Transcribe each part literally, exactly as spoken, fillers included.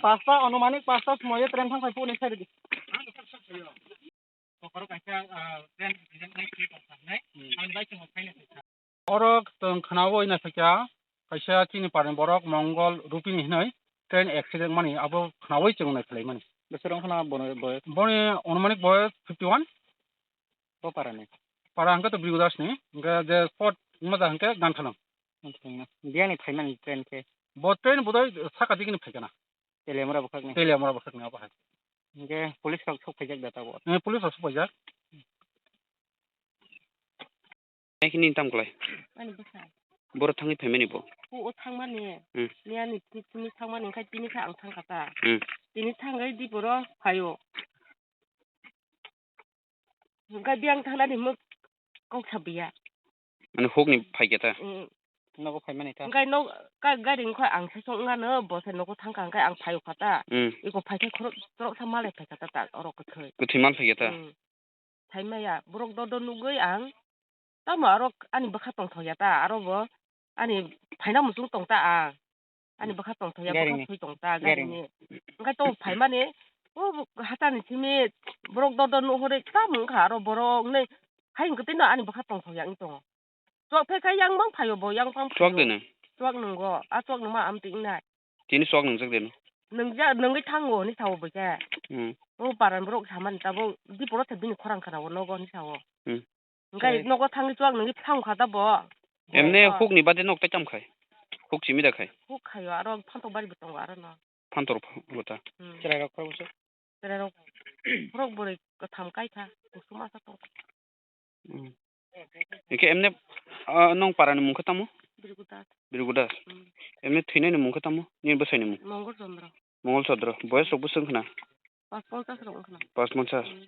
Pasta, anumanik pasta somoyo train thang phai phone sai ridi. Oro chwng khnawi naisakya, kaisa chini parni borok Mongol Rupini hinwi train accident mani abo khnawi chwng naikhwlai mani. Besero khna bono boyos? Boni anumanik boyos fifty one. Bo parani? Para hwnkhe to Brigu Das ni, hwnkhe je spot wngma ja hwnkhe Ganthalang. Biyani phaimani train khe? Bo train bodoi saka digini phaikana. Teliamura bwkhakni? Teliamura bwkhakni abo hai. Hwnkhe police rok sok phaijak da tabuk? Eh, police rok sok phaijak. Nai khe nini tamo kwlai? Ani bwsa. Boro thangwi phaimani bo? O, o thangmani. Hmm. Ni ani tini, tini thangmani, hwnkhe tini khe ang thangkha ta. Hmm. Tini thangwi di boro phaio. Hwnkhe biyang thangnani himwi kok sabiya. Mane hukni phaikhe ta? Hmm. Nogo phaimani ta? Hwnkhe nok, ka, gari wngkha ang saichung wngano, bo se nogo thangkha hwnkhe ang phaio kha ta. Hmm. Iko phaikhe khorok, khoroksa malai phaikha ta, ta, oro kwthwi. Kwthwi mal phaikhe ta? Hmm. Phaimaya, borok dodo nugwi ang, tamo aro ani bwkha tongthokya ta, aro bo ani phaina muchung tong ta ang. Ani bwkha tongthokya, bwkha Garini. Thwi tong ta, Garini. Garini. Hwnkhe to phaimani, o hatani simi borok dodo nuhorwi tamo wngkha aro borok wngnai, hai hwnkhe tino ani bwkha tongthokya wng tongo. Chuak phai kha yang bang phaio bo, yang bang phaio. Chuak de nang? Chuak nungo, a chuak nungma amtwi wngnai. Tini chuak nungjak de no? Nungja-, nungwi thango hwnwi sao bo khe. Hmm. O paran borok samani tabuk di poro se bini khorang khna o nogo hwnwi sao. Hmm. Hwnkhe nogo thangwi chuak nungwi thang kha da bo. Emne hukni bade nok tai tam khai? Huk simi da khai? Huk khaio, aro phantok bari bo tongo aro no. Phantok bo ta? Hmm. Chwrairok khoroksa? Chwrairok khorok bwrwi kwtham kai kha, kuchuk masa tong. Hmm. Hwnkhe emne, ah, nong parani mung khe tamo? Birgudas. Birgudas. Hmm. Emne thwinani mung khe tamo? Nini bwsaini mung? Mongol Chandra. Mongol Chandra. Boyes rok bwswk wngkha na? Pas ponchas rok wngkha na. Pas ponchas. Hmm.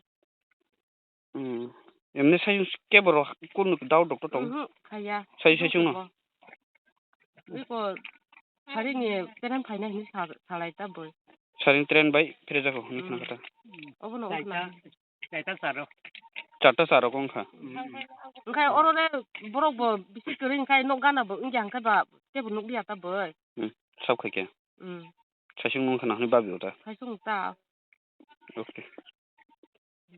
Hmm. Emne sai kebo rok kunu dao doctor tong? Mhm, khaya. Sai sai chwngno? Iko sarini train phaina hinwi sa-, salai ta boi. Sarini train bai phirajak hinwi khna kha ta. Obono wngkha na. Charta charo. Charta charo wngkha. Hwnkhe oro le borok bo bisi kwrwi hwnkhe nok gana bo wngya hwnkhe ba tebo nukliya ta boi. Hmm. Sab khai khe. Hmm. Saisung nung khna hinwi babi ota. Saisung ta. Okay.